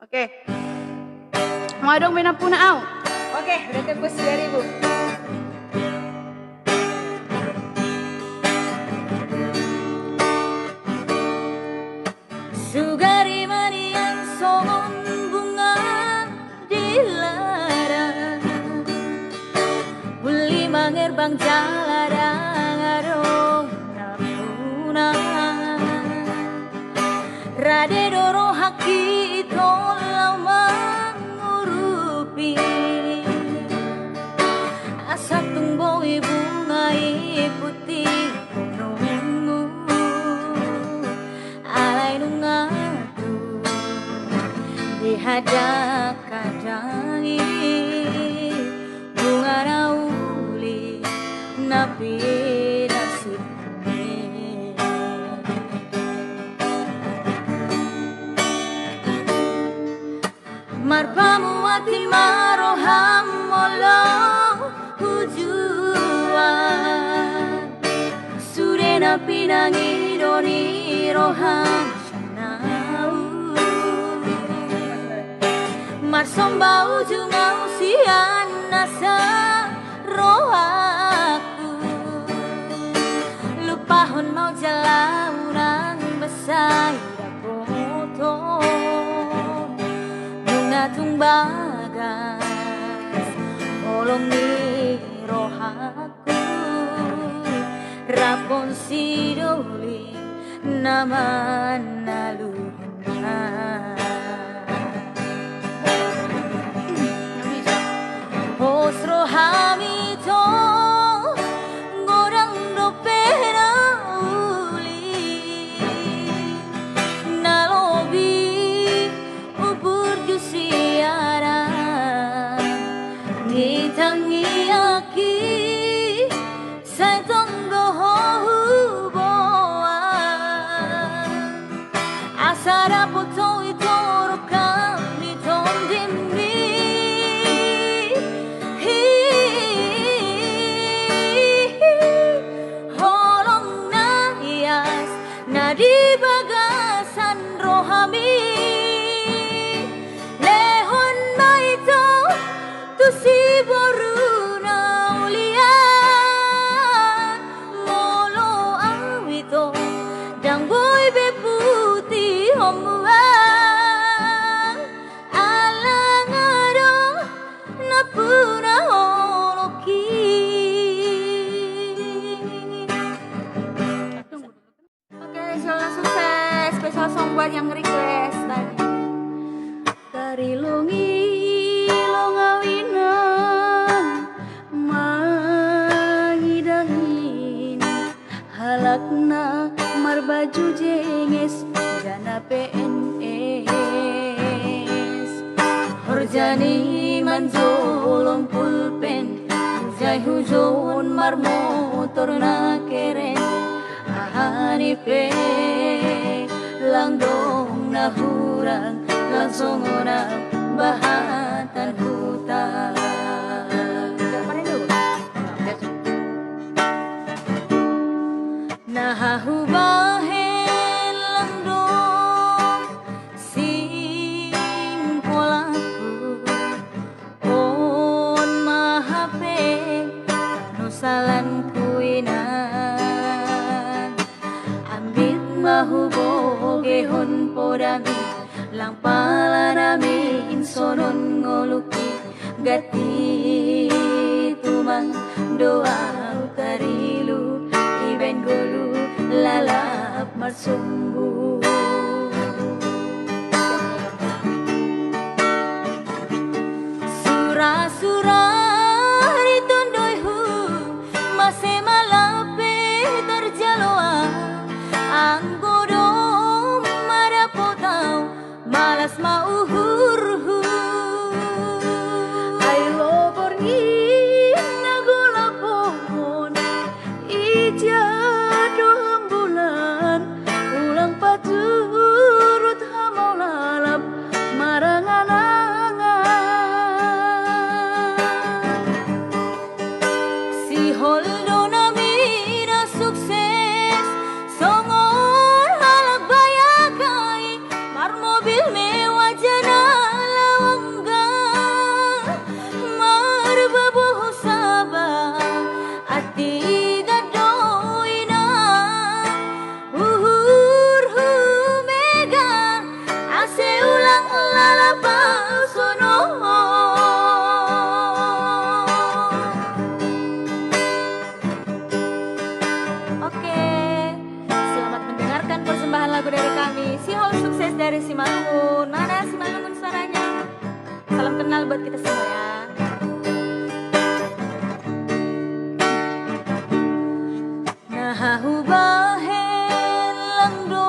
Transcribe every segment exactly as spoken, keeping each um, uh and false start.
Oke. Mau dong main ampuna au. Oke, udah tembus dua ribu. Sugari manian songon bunga di ladang, uli mangerbang jala dang adong na punang. Rade do rohangki tolhas mangurupi, asa tung boi bunga i putih nunga. Alai nunga tu di hadak kadang i, bunga na uli na pinasip ni. Marpamuati ma roham molo hujuan, sude na pinangido ni roham sian ahu. Marsomba ujung ahu sian nasa rohangku, lupahon ma au jala unang mansai dapoton nunga tung bagas holong ni rohangku, rap dohot sidoli na manaluhon. Pos roham ito, godang dope na uli, na lobi huburju sian ahu. Ditangiangki sai tong do ho huboan, asa dapot ho ito rongkap ni tondimi. Holong na ias na di bagasan rohami, lehon ma ito tu si boru na ulian. Molo ahu ito ndang boi be putihon mual, ala nga adong na puna holongki. Oke, selamat sukses. Special song buat yang request tadi. Tarilongi long ahu inang mangidahi halak na marbaju jenges jala P N S. Horjani manjolom pulpen, jai hujon marmotor na keren. Aha ni pe lang dong na hurang, lang songon am bahatan huta. Na hubahen lang dong simpolangku, on ma hape nusalanku inang. Ambit ma hubogehon podami, lang pala nami insonon ngolungki. Gati tumang do ahu tarilu, ibaen golu lalap marsumbu. Sura-sura di tondoihu, mase ma lape tarjalo ahu, anggo dong madapot ahu, malas ma uhurhu. Ai lobor ni na golap on, ija do hambulan, ulang paturut hamaulalap marangan-angan. Sihol do nami na sukses, songon halak bayak ai, marmobil mewah jala Lalap au sonon. Oke, selamat mendengarkan persembahan lagu dari kami, Sihol Sukses dari Simalungun. Mana Simalungun suaranya? Salam kenal buat kita semua ya. Na hubahen lang do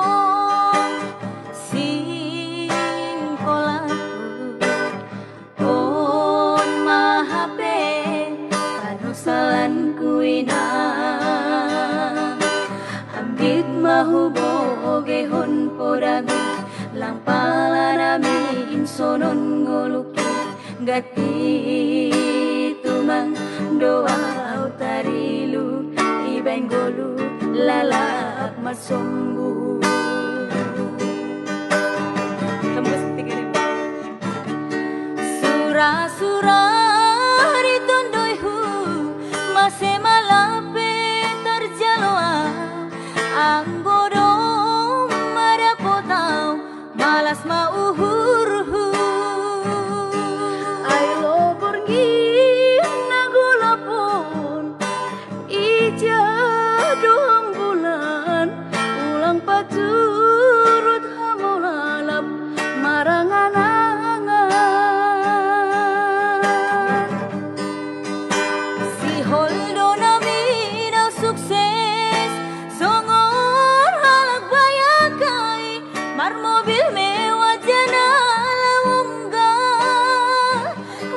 singkolangku, on ma hape panusalanku inang. Ambit ma hubogehon podami, lang pala na miin sonon ngolungki. Gati tumang do au tariluk, ibaen ngolu lalap marsombu. Tembus tiga ribu. Sura-sura di tondoihu, mase ma lape tarjalo au, anggo dong madapot au, malas ma uhurhu. Ai loborngi na golap on, ija do hambulan, ulang paturut hamu lalap marangan-angan. Sihol do na minang sukses, songon halak bayak ai, marmobil mewah jala ongga,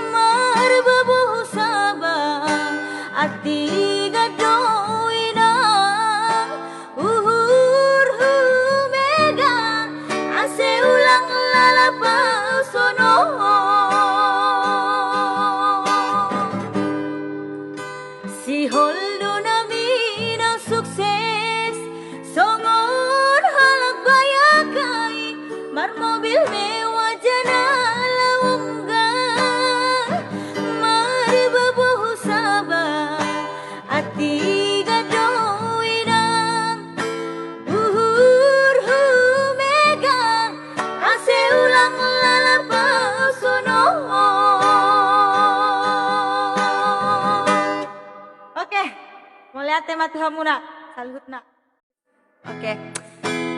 marboboho saba, antigan do inang, uhurhu mega, ase ulang lalap au sonon. Sihol do na minang sukses, songon halak bayak ai, marmobil mewah jala ongga, marboboho saba, antigan do inang, uhurhu mega, ase ulang lalap au sonon. Oke, mauliate ma tu hamuna, saluhutna. Oke.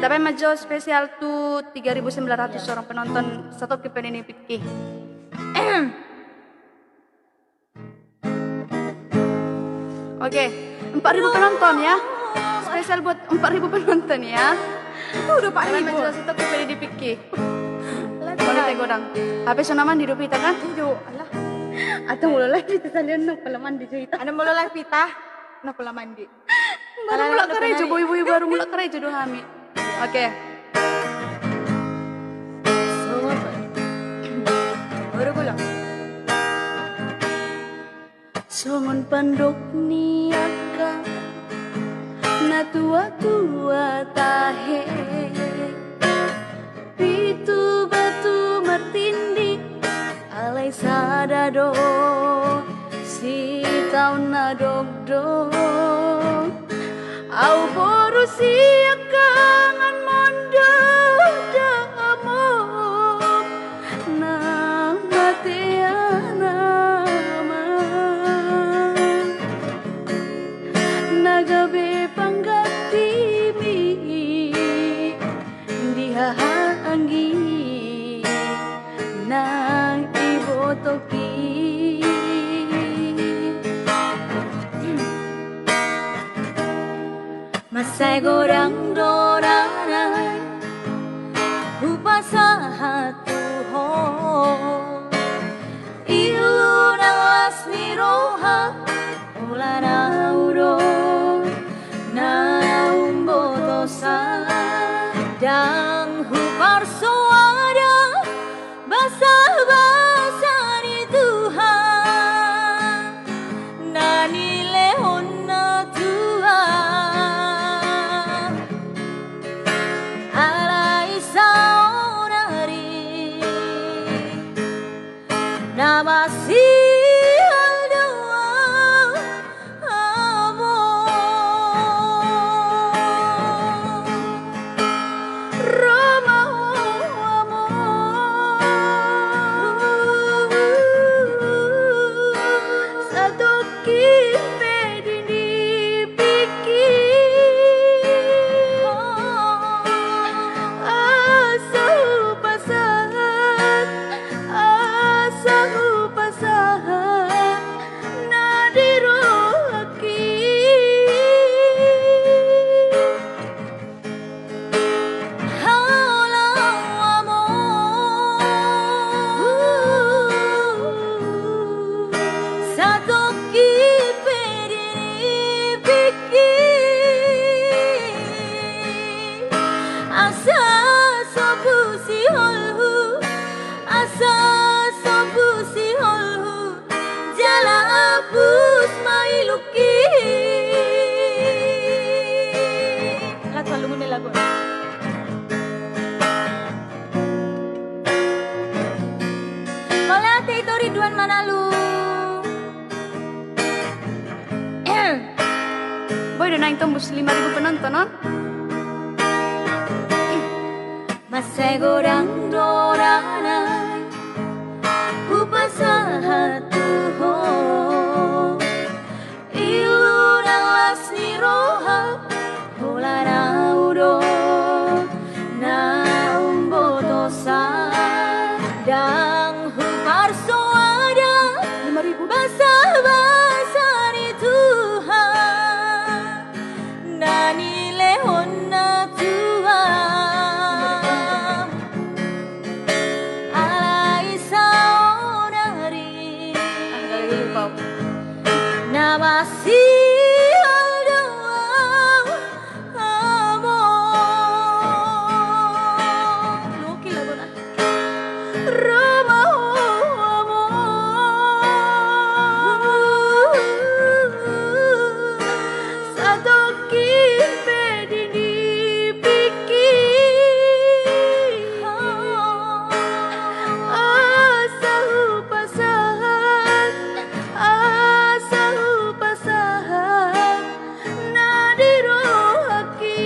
Tabaen ma jo spesial tu tiga ribu sembilan ratus orang penonton, satongkin pe nipikki. Oke, empat ribu penonton ya. Spesial buat empat ribu penonton ya. Itu udah empat ribu. Tabaen ma jo satongkin pe nipikki. Mauliate godang. Hape so na mandi dope hita kan? Ido, alah. Atau molo live hita salian, na pola mandi jo hita. Ana molo live hita, na pola mandi. Baru mulak karejo, boi-boi baru mulak karejo do hami. Oke. Baru mulak. Songon pandok ni angka na tua-tua tahe. Pitu batu martindi, alai sada do sitaon na dokdok. Au boru siangkangan mondok damok, na mate anak ma. Na gabe panggantimi di haha anggi na ibotoki. Mansai godang do na naeng hupasahat tu ho. Ilu na las ni roha, holan au do na umbotosa. Ndang huparsoada basa-basa ni Tuhan na nilehon na tua. Alai saonari na masihol do au, among. Ro ma ho, among, Asa sombu siholhu jala apus ma ilungki. Lagu, lagu ni lagu. Mauliate ito Ridwan Manalub. Boi do naeng tombus lima ribu penonton on. Mansai godang do nang hupasahat tu ho. Ilu nang las ni roha, holan ahu do na umbotosa. Ndang huparsoada basabasa ni Tuhan na nilehon na tu ahu. Alai saonari na masihol do ahu amang. Loki lagu na. Ro ma ho amang. Satongkin pe di ni pingki. Asa hupasahat, asa hupasahat na di rohangki.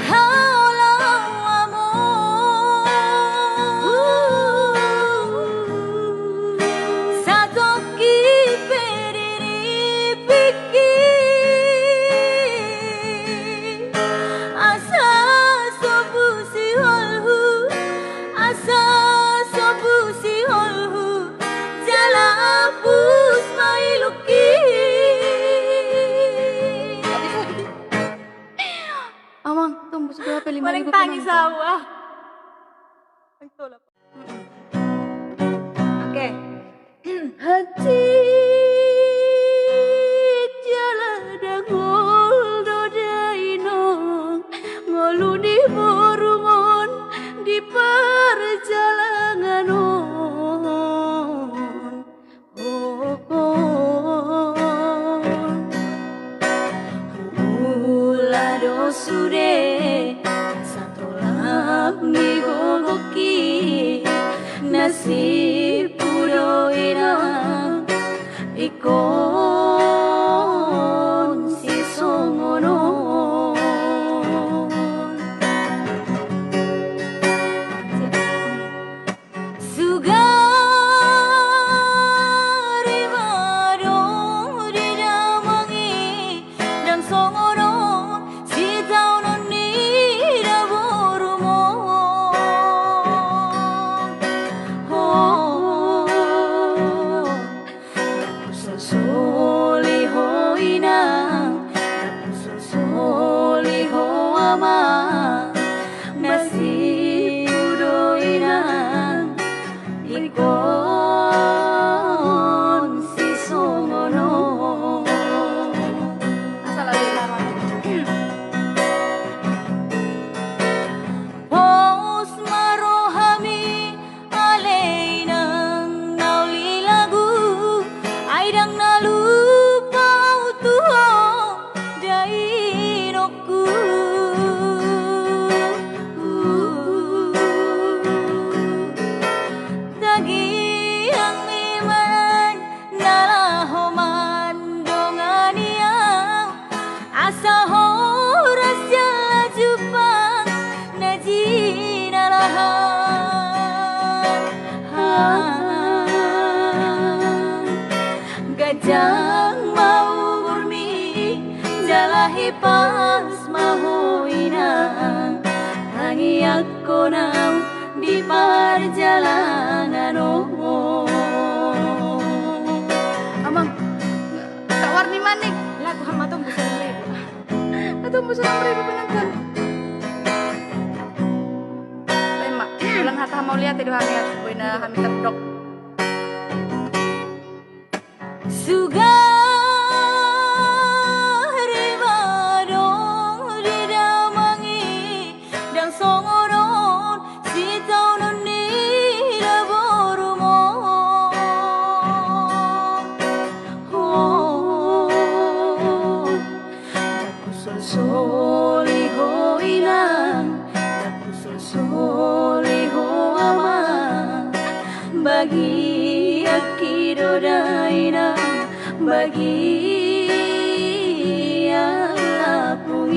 Halo amang. Satongkin pe di ni pingki. Asa sombu siholhu, asa sombu siholhu jala apus ma ilungki. Amang, tombus do hape lima ribu penonton. Paling tangis ahu ah. Oke. Hansit jala dangol do dainang, ngolu ni borungkon di parjalangan on. Huula do sude satolap ni gogoki, nasibhu do inang ingkon sisongon on. Sugari ma adong di damang i, ndang songon on sitaonon ni daborumon. Ho. Ndang husolsoli ho inang, ndang husolsoli ho amang, nasibhu do inang ingkon sisongon on. Pos ma rohami ale inang na uli lagu, ai ndang na lupa ahu tu ho dainongku. Tangiang ni ma na laho mandongani ahu, asa horas jala jumpang na jinalahan. Ganjang ma umurmi jala hipas ma ho inang, tangiangkon ahu di parjalanan on. Amang, sawarni manik. Lah, Tuhan ma tombus onom ribu. Lah, tombus onom ribu penonton. Baen ma, ulang hata mauliate do hami, boi na hami tardok. Sugari ma adong di damang i, Songon on sitaonon ni naborum on. Ndang husolsoli ho inang, ndang husolsoli ho amang. Bagianki do da inang, bagian lapung i.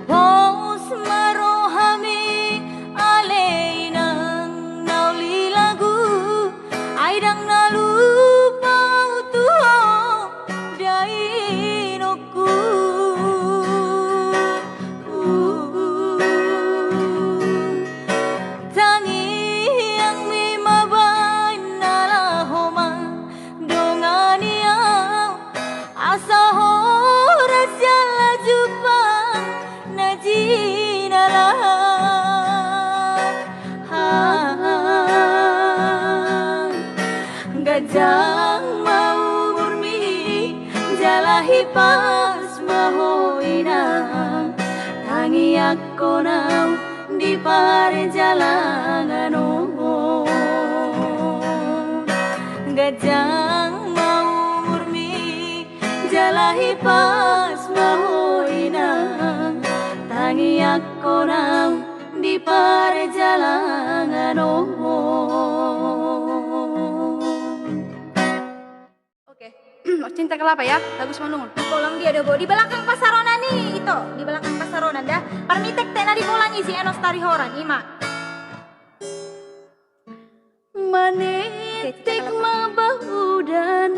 Pos ma rohami ale inang na uli lagu, ai ndang na lupa ahu tu ho dainongku. Tangiangmi ma baen na laho mandongani ahu, asa horas jala jumpang na jinalahan. Ganjang ma umurmi, jala hipas ma ho inang, tangiangkon ahu di parjalangan on. Ganjang ma umurmi, jala hipas ma ho inang, tangiangkon ahu di parjalangan on. Oke. Cinta kelapa ya, bagus manungul. Di kolam dia ada, Bo. Di belakang pasaronan nih, itu. Di belakang pasaronan dah. Parmitek tena di kolam isi Enos Tarihorang, ima. Manetik ma bahudan,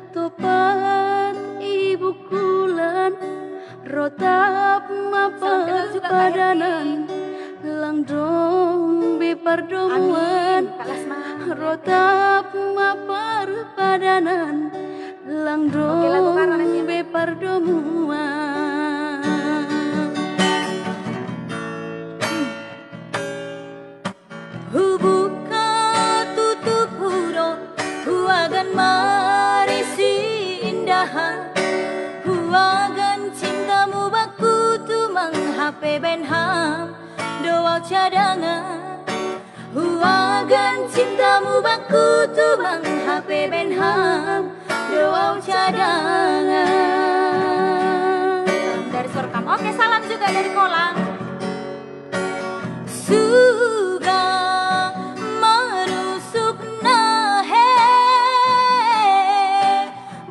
topat i bukulan, rotap ma parpadanan, lang dong be pardomuan. Rotap ma parpadanan, lang dong be pardomuan. Hubuka tutup hudon, huagan marisi indahan. Huagan cintamu bakku tumang, hape baen ham do au cadangan. Huagan cintamu bakku tumang, hape baen ham do au cadangan. Dari Sorkam. Oke, salam juga dari Kolang. Suga manusuk na he,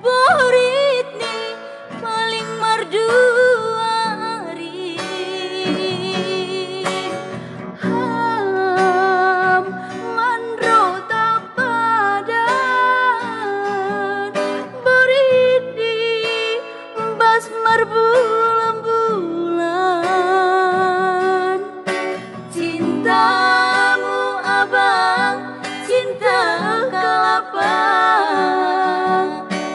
borit ni paling marduari. Ham manrotap padan, borit ni bas marbulan-bulan. Cintamu abang, cinta kelapa.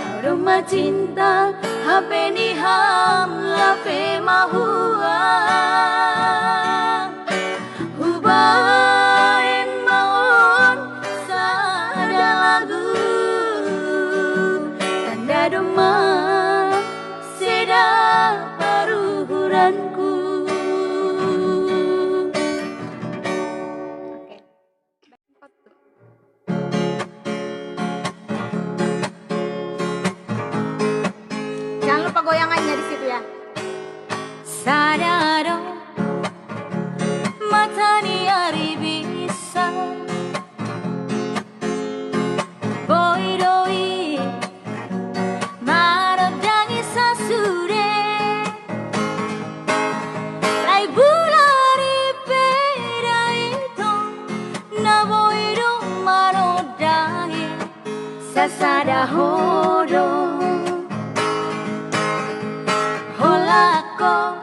Au domma cinta, hape ni ham lape ma hua. Hubaen ma on sada lagu, tanda domma sada paruhuranku. Oke. Jangan lupa goyangannya di situ ya. Sada do mata ni ari bisa. Boi do i manondangi sasude. Rai bulan i pe da i tong, na boi do manondangi sasada ho do. Holan ho,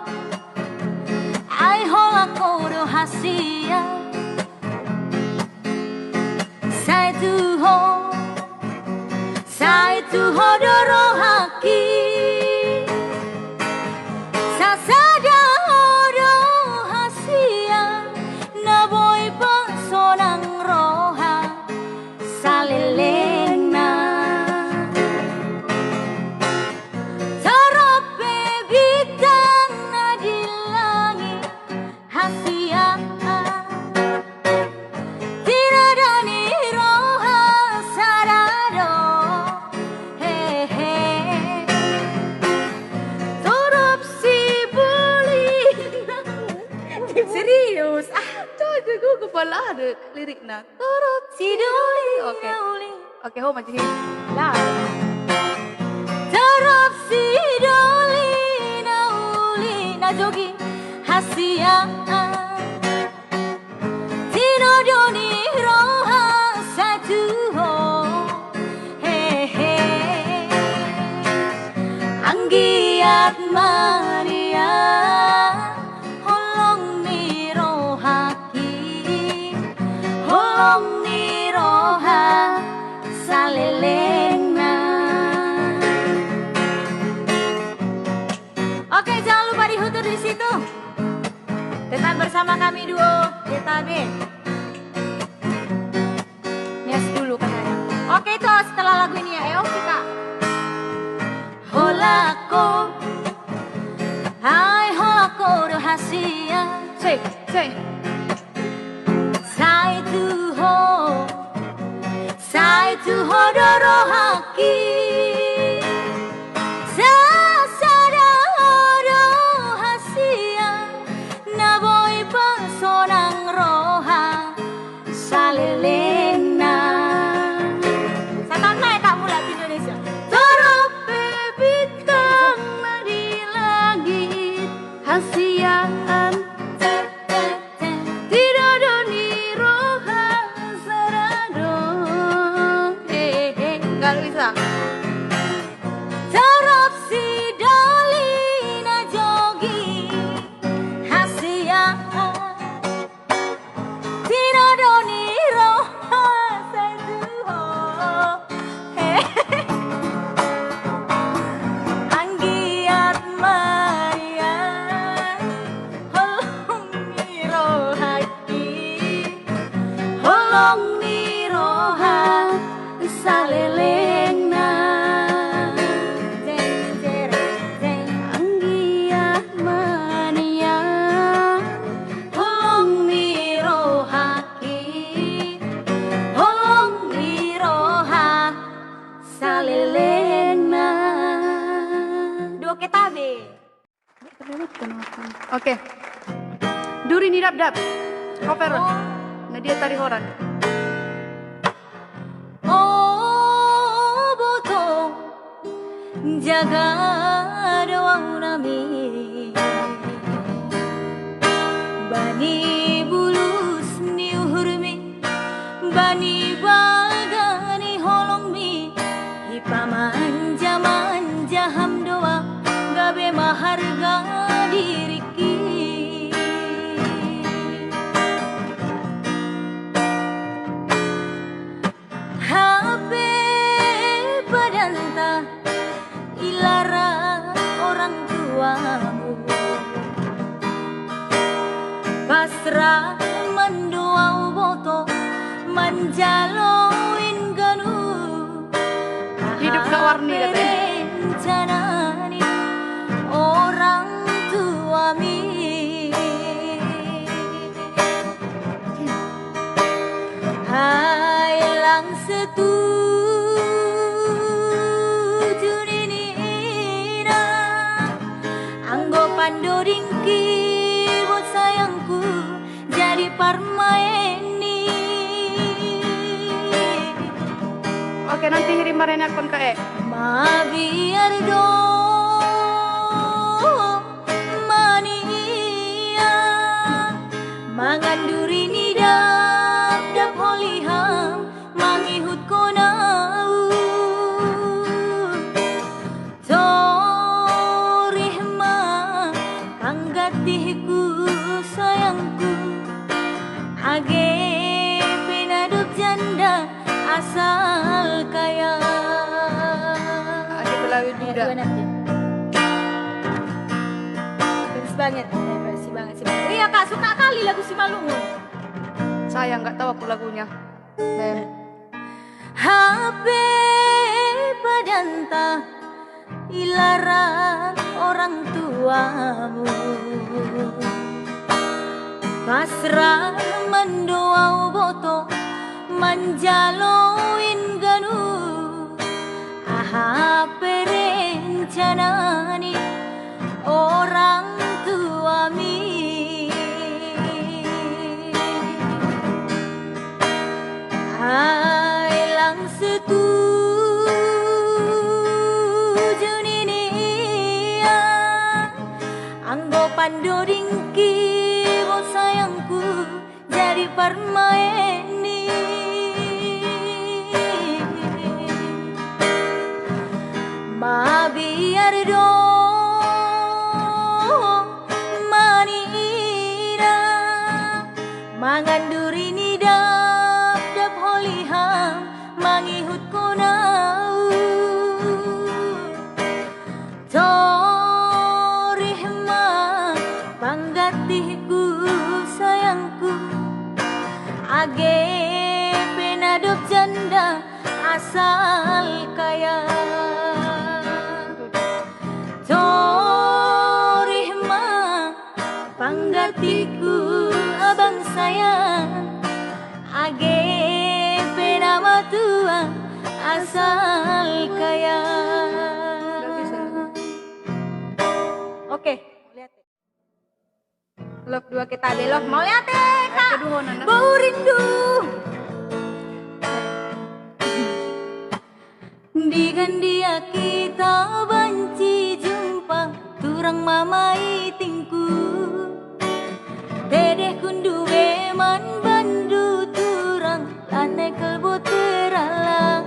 ai holan ho do hasian. Sai tu ho, sai tu ho do rohangki. Sasada ho do hasian, na boi pasonang roha salelengna. Lirikna. Torop sidoli, oke, na uli. Oke, ho maju, hi. Lah. Torop sidoli na uli na jogi hasian. Tinodo ni roha sahat tu ho. Hehe. Anggiat ma nian holong ni rohangki, holong ni roha salelengna. Oke, jangan lupa dihutur di situ. Tetap bersama kami duo Getabe. Nias dulu katanya. Oke, itu setelah lagu ini ya, Eo, kita. Holan ho, ai holan ho do hasian. Say, say. Sahat tu ho, sahat tu ho do rohangki. Sasada ho do hasian, na boi pasonang roha salelengna. Sataon nai, Kak, mulak tu Indonesia. Torop pe bintang na di langit hasian. Tinodo ni roha sahat tu ho. Hehe. Nggak bisa. Torop sidoli na jogi hasian. Tinodo ni roha sahat tu ho. Anggiat ma nian holong ni rohangki, holong ni roha salelengna. Jeng, jere, jeng. Anggiat ma nian holong ni rohangki, holong ni roha salelengna. Duo Getabe. Oke. Duri ni Dapdap. Cover. Oh. Nadia Tarihoran. O boto, jaga do au nami. Bani bulus ni uhurmi, bani balga ni holongmi, dipamanja-manja hamu do au, gabe maharga diringki. Hape padanta ilaran orang tuamu, pasrah ma do au boto manjalo ingganmu. Hidup gak warni katanya. Hape rencana ni orang tuami. Ai lang setuju ninna, anggo pandoringki buat sayangku jadi parmaen ni. Oke, nanti Hiri marenakkon ka e. Mabiar do ma nian mangan duri ni Dapdap holi hamu mangihuthon au. Torih ma panggantihku sayangku, age pe na dob janda asal kaya. Age pe lagu duda. Bagus banget. Bagus banget, Simalungun. Iya, Kak, suka kali lagu Simalungun. Sayang, nggak tahu aku lagunya. Hape padanta ilaran orang tuamu. Pasrah ma do au boto manjalo ingganmu. Aha pe rencana ni orang tuami. Andodingki bo sayangku jadi parmaen i. Mabiar do manida mangan duri ni dapdap holi ham mangihuthon au. Torih ma panggantiku sayangku, age pe na dob janda asal kaya. Torih ma panggantiku abang sayang, age pe na matua asal kaya. Oke. Love dua kita be love. Mauliate, Kak. Borindu. Di gandia kita banci jumpa turang mama itingku. Tedehkon du be man bandu turang lane kalbo terala.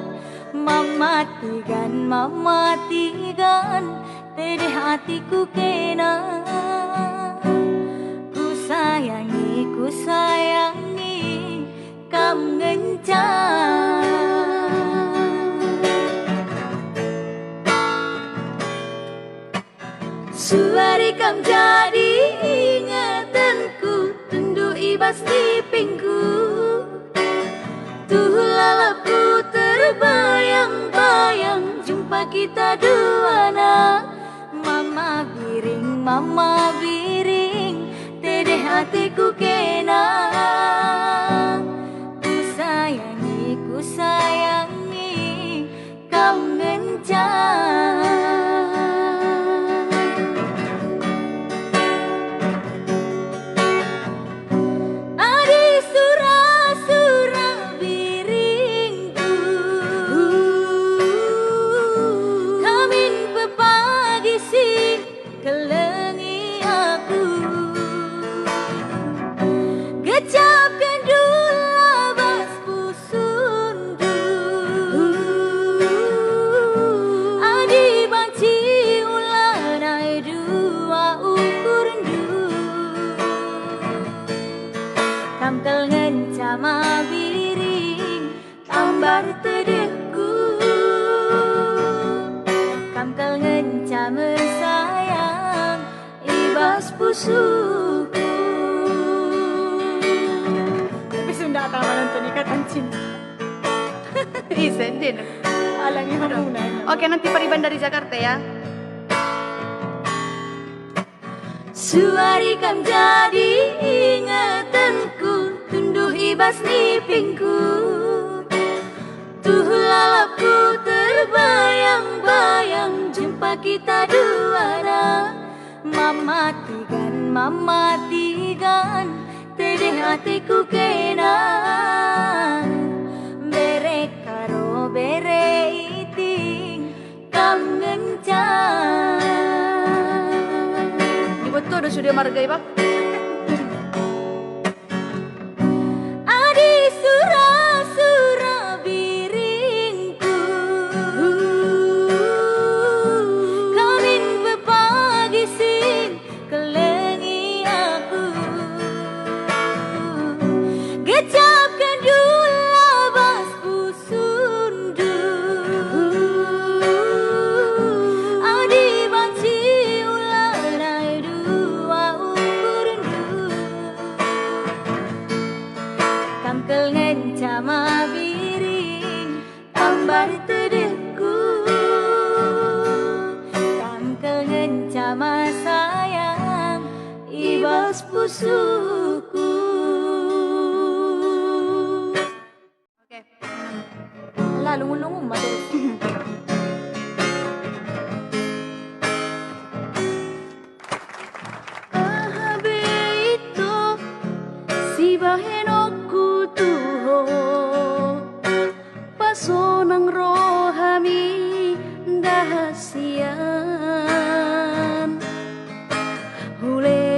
Mamatigan, mamatigan, tedeh ateku kena. Kusayangi, kusayangi kam ngenca. Suari kam jadi ingetanku, tundu ibas nipingku. Tuhu lalapku terbayang-bayang jumpa kita duana. Mama biring, mama biring, tedeh ateku kena. Kusayangi, kusayangi kam ngenca. Adi sura-sura biringku, hamin pe pagi si kelengi aku. Gejap gendul labas pusundu. Adi banci ulaon ai dua ukurndu. Kam kal ngenca mabiring ambar tedehku. Kam kal ngenca mesayang ibas pusuku. Tapi Sunda atau nonton Ikatan Cinta. Isen din. Alang i hamuna. Oke, nanti Pariban dari Jakarta ya. Suari kam jadi ingetanku, tundu ibas nipingku. Tuhu lalapku terbayang-bayang jumpa kita duana. Mamatigan, mamatigan, tedeh ateku kena. Bere karo bere iting kam ngenca. Dibuat do sude marga iba. Adi sura-sura biringku, hamin pe pagi si kelengi aku. Gejap gendul labas pusundu. Adi banci ulaon ai dua ukurndu. Kam kal ngenca mabiring ambar tedehku. Kam kal ngenca masayang ibas pusuku. Oke. Lah, lungun-lungun ma terus. Aha be ito sibahenonku tu ho, pasonang rohami ndang hasian. Hule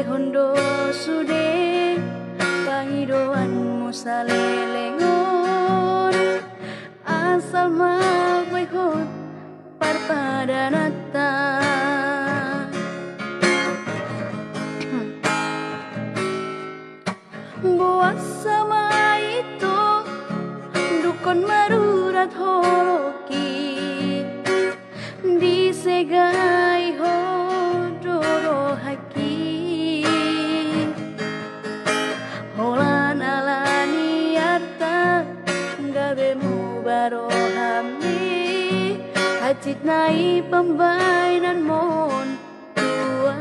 Gabe ho do rohangki. Holan ala ni arta gabe muba rohami, hansit nai pambahenanmon tua.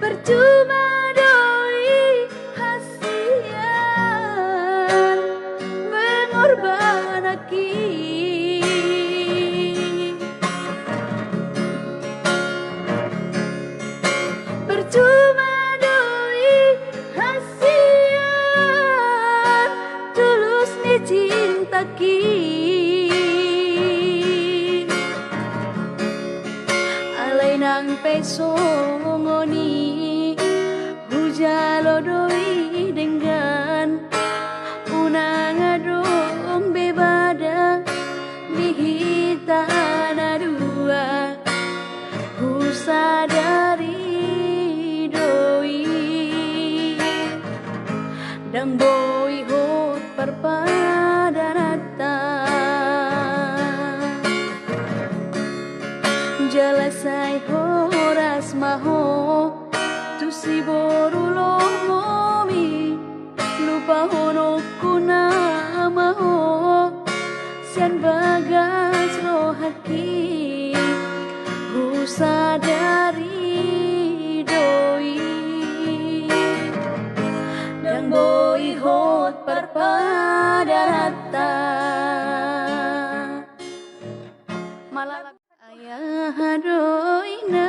Percuma do i hasian mengorbananki. Percuma do i hasian tulus ni cintangki. Alai nang pe songon i hujalo do i denggan, unang adong be bada di hita na dua. Husadari do i, ndang boi hot parpadananta. Jala sai horas ma ho tu siboru lomomi, lupahononku nama ho sian bagas rohangki. Husadari do i, ndang boi hot parpadananta. Malam. Ayah do inang,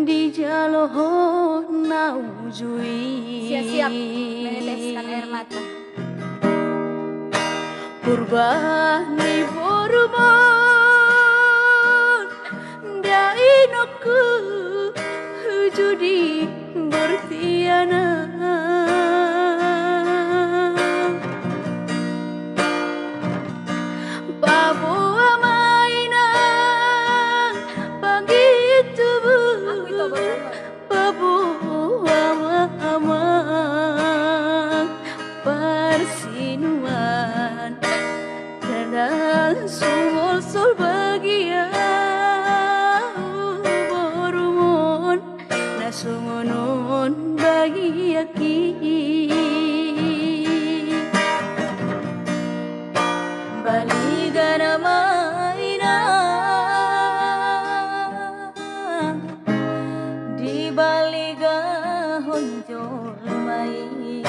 dijalo ho na uju i. Siap-siap meneteskan air mata. Purba ni borumon, da inongku, uju di bortiana. Paboa ma inang panggitu. Paboa ma amang parsinuan. Ndang sumolsol bagi ahu borumon na songon on bagianki. Baliga nama inang, dibaligahon jolma i.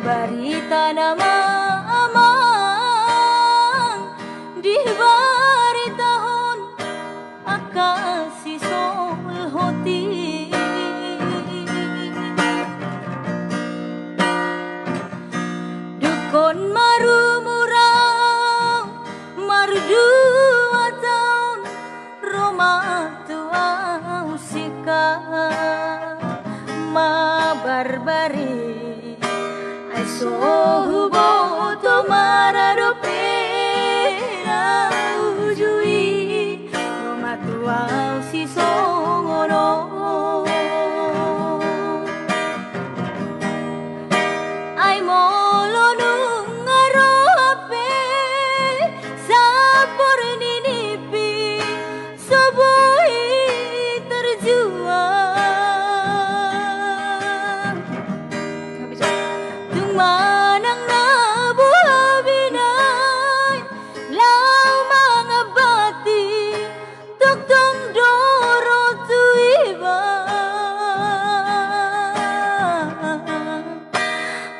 Barita nama amang, dibaritahon angka sisolhot i. Dungkon marumur ahu mardua taon, ro ma tu ahu singkat mambarbari. Ai so huboto mara dope na uju i, ro ma tu ahu sisongon on. Ai molo nunga ro hape sampur ni nipi, so boi terjual. Tung manang na boha binahen laho mangambati, tongtong do ro tu iba.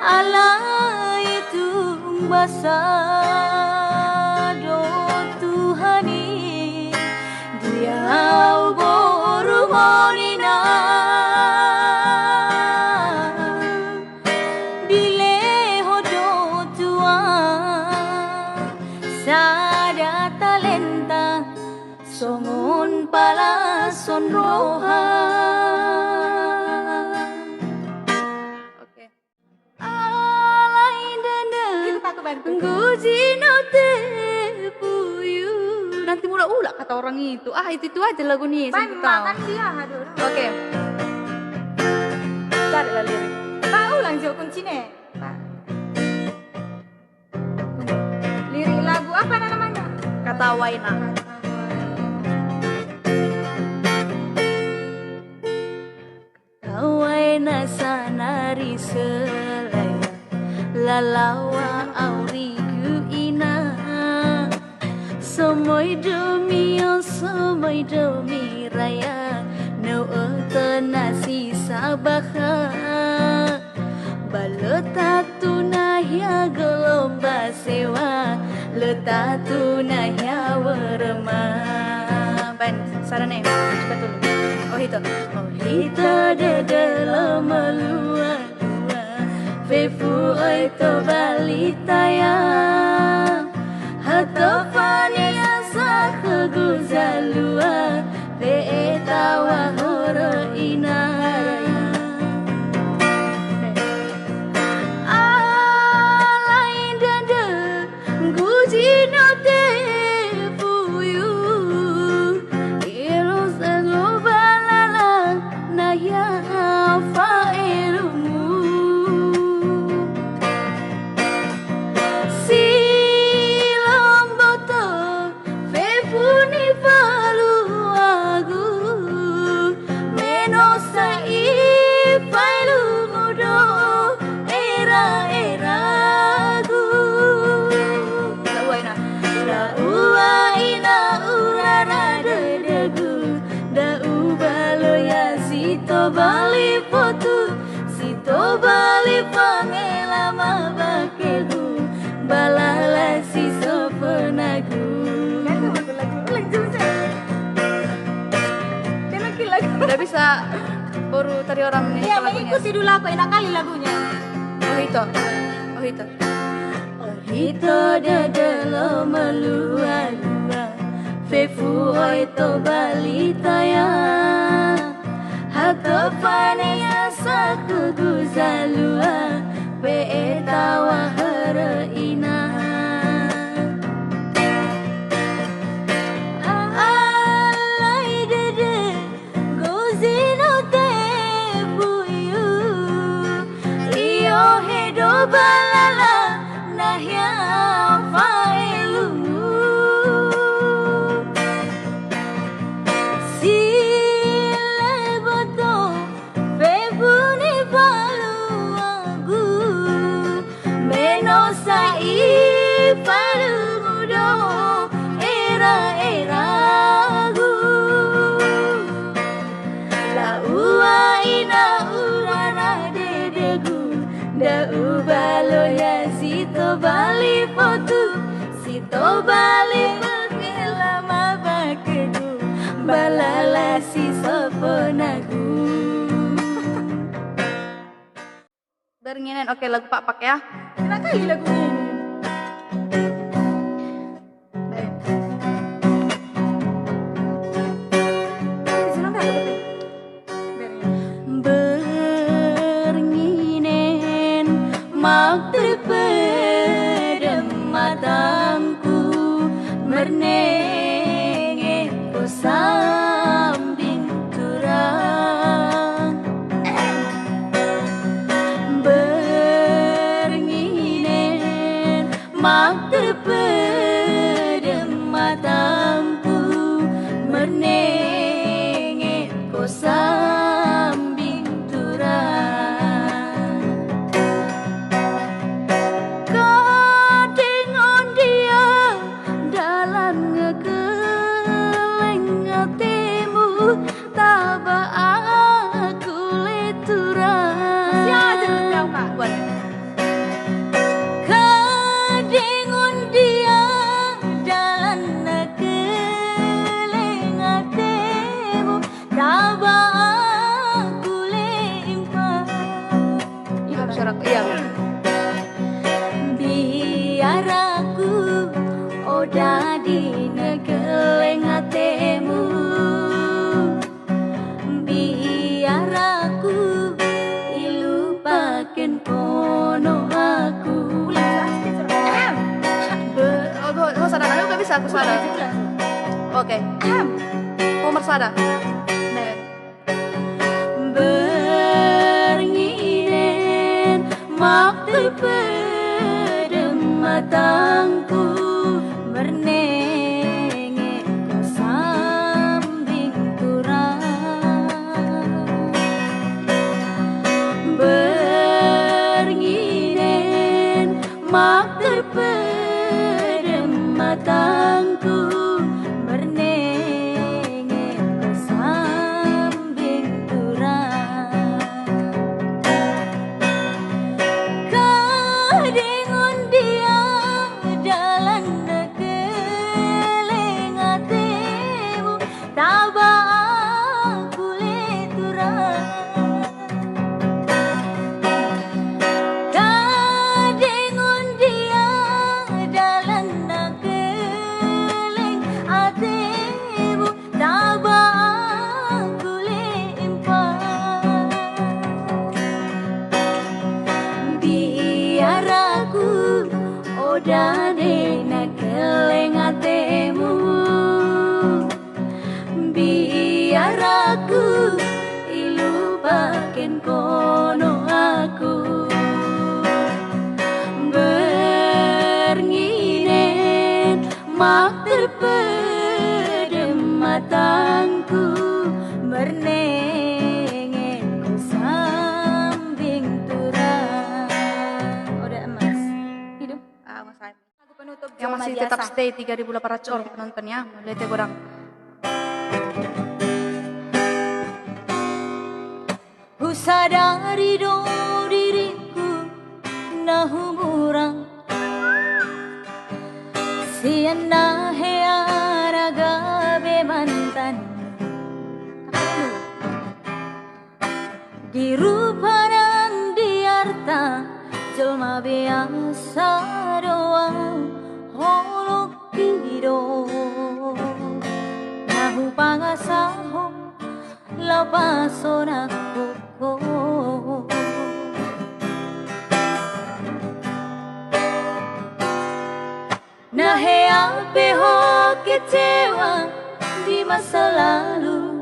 Alai tung basa do Tuhan i di ahu borumon inang. Dilehon do tu ahu sada talenta songon palashon roha. Oke. Alai ndada. Itu aku bantu. Gojino te puyu. Nanti mulai. Ulang kata orang itu. Ah, itu-itu aja lagu ni. Oke. Cari lah lirik. Pak, ulang jo kuncine. Pak. Lirik lagu apa namanya? Kata Waina. Tawaina sanari selaya, lalawa aurigu ina. Somoi do mion, somoi do miraya, na oto na sisabaha. Balota tu na hea golomba sewa, lota tu na hea warma. Baen, sada ne, coba dulu. Oh, itu. Oh, hita dada lama lua lua, fefu oi to balita ya. Hatofani asa hegu zalua, pe etawa horo ina. Alai dada, gujino te puyu, ilo selo balala, na hea paelumu. Silomboto, fefu ni paluagu, menosa i paelumu do era-eragu. Laua ina, laua ina urara dadagu, da ubalo ya sitobali potu, sitobali pangelama bakegu, balala si soponagu. Ulang jo, ulang jo. Dia lagi lagu. Nggak bisa, baru tadi orang ini. Iya, kalau punya mengikuti dulu aku, enak kali lagunya. Oh, itu. Oh, itu. Oh, hita dada lama lua lua, fefu oi to balita ya. Hatofani asa hegu zalua, pe etawa horo ina. Alai dada, gujino te puyu, io he do balala, na hea paelumu. Silomboto, fefu ni paluagu, menosa i paelumu do era-eragu. Laua ina urara dadagu, da ubalo ya sitobali potu, sitobali pangelama bakegu, balala si soponagu. Bernginan, oke, lagu Pakpak ya. Enak kali lagu ini. Baik. Bernginan. Bernginan, magterpedam matangku, mernenge ho sambing turang. Bernginan, magterpedam matangku, mernenge ho sambing turang. Kadingon dia dalan ngekeleng atemu, taba aku le turang. Kadingon dia dalan ngekeleng atemu, taba aku le impa. Iya, syarat, iya. Biar aku oda di ngekeleng atemu. Biar aku ilupaken kono aku. Be- oh, oh, oh, sana, aku gak bisa, aku sana. Oke. Ahem. Nomor sada. Bernginan mak terpedem matangku, mernengek ko sambing turang. Bernginan mak terpedem matangku, mernengek ko sambing turang. Kadeng on dia dalan na keleng atemu, taba ahu le turang. Kadeng on dia dalan na keleng atemu, taba ahu le impan. Biar ahu, o dame, na keleng atemu. Biar ahu, ilupaken kono ahu. Bernginan mak terpedem matangku, mernengek ko sambing turang. Oda, Mas. Hidup. Ah, Mas Adi. Lagu penutup. Yang masih tetap stay tiga ribu delapan ratus orang penonton ya, melihat ya kurang. Husadari do diriku na humurang sian na hea na gabe mantan. Di rupa nang di arta, jolma biasa do ahu holong i do. Na hupangasahon laho pasonang ho. Na hea pe ho kecewa di masa lalu.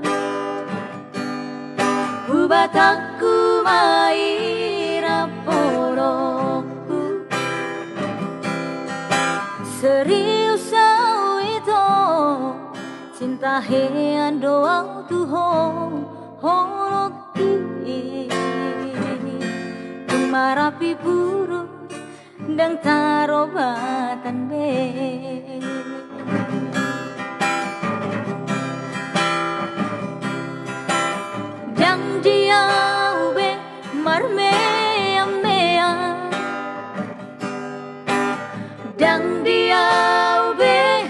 Hubatangku ma i rap holongku. Serius ahu ito, cinta hean do ahu tu ho, holong i. Tung marapi puru ndang tarobatan be. Ndang di ahu be marmeamea. Ndang di ahu be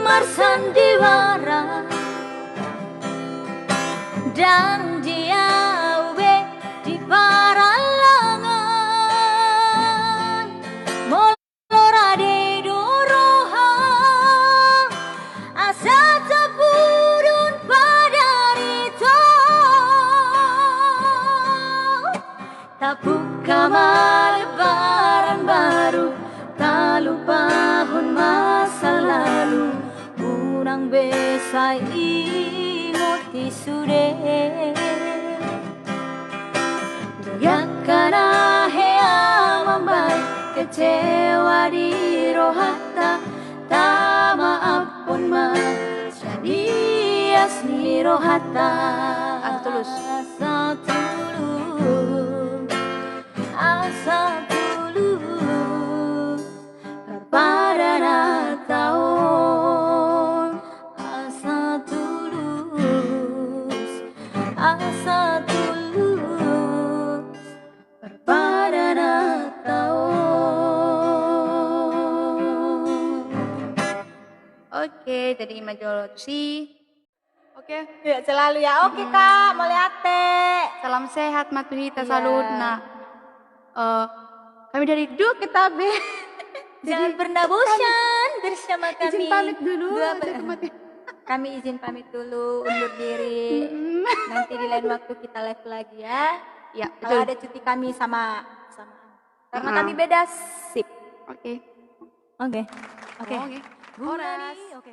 marsandiwara. Ndang di ahu be di parallangan. Molo rade do roha, asa tapudun padan ito. Tabuka ma lembaran baru, talupahon masa lalu. Unang be sai imoti sude. Di angka na hea mambahen kecewa di rohanta, tamaaphon ma sian ias ni rohanta. Asa tulus. Asa tulus. Asa tulus. Parpadananta on. Asa tulus, asa tulus, parpadananta on. Oke, jadi ima jolo tusi. Oke. Sehat selalu ya. Oke, Kak, mauliate. Salam sehat ma tu hita saluhutna. Eh, kami dari Duo Ketabe. Jangan pernah bosan bersama kami. Izin pamit dulu. Kami izin pamit dulu, undur diri. Nanti di lain waktu kita live lagi ya. Ya, betul. Kalau ada cuti kami sama, sama. Karena kami beda shift. Oke. Oke. Oke. Oke. Oke.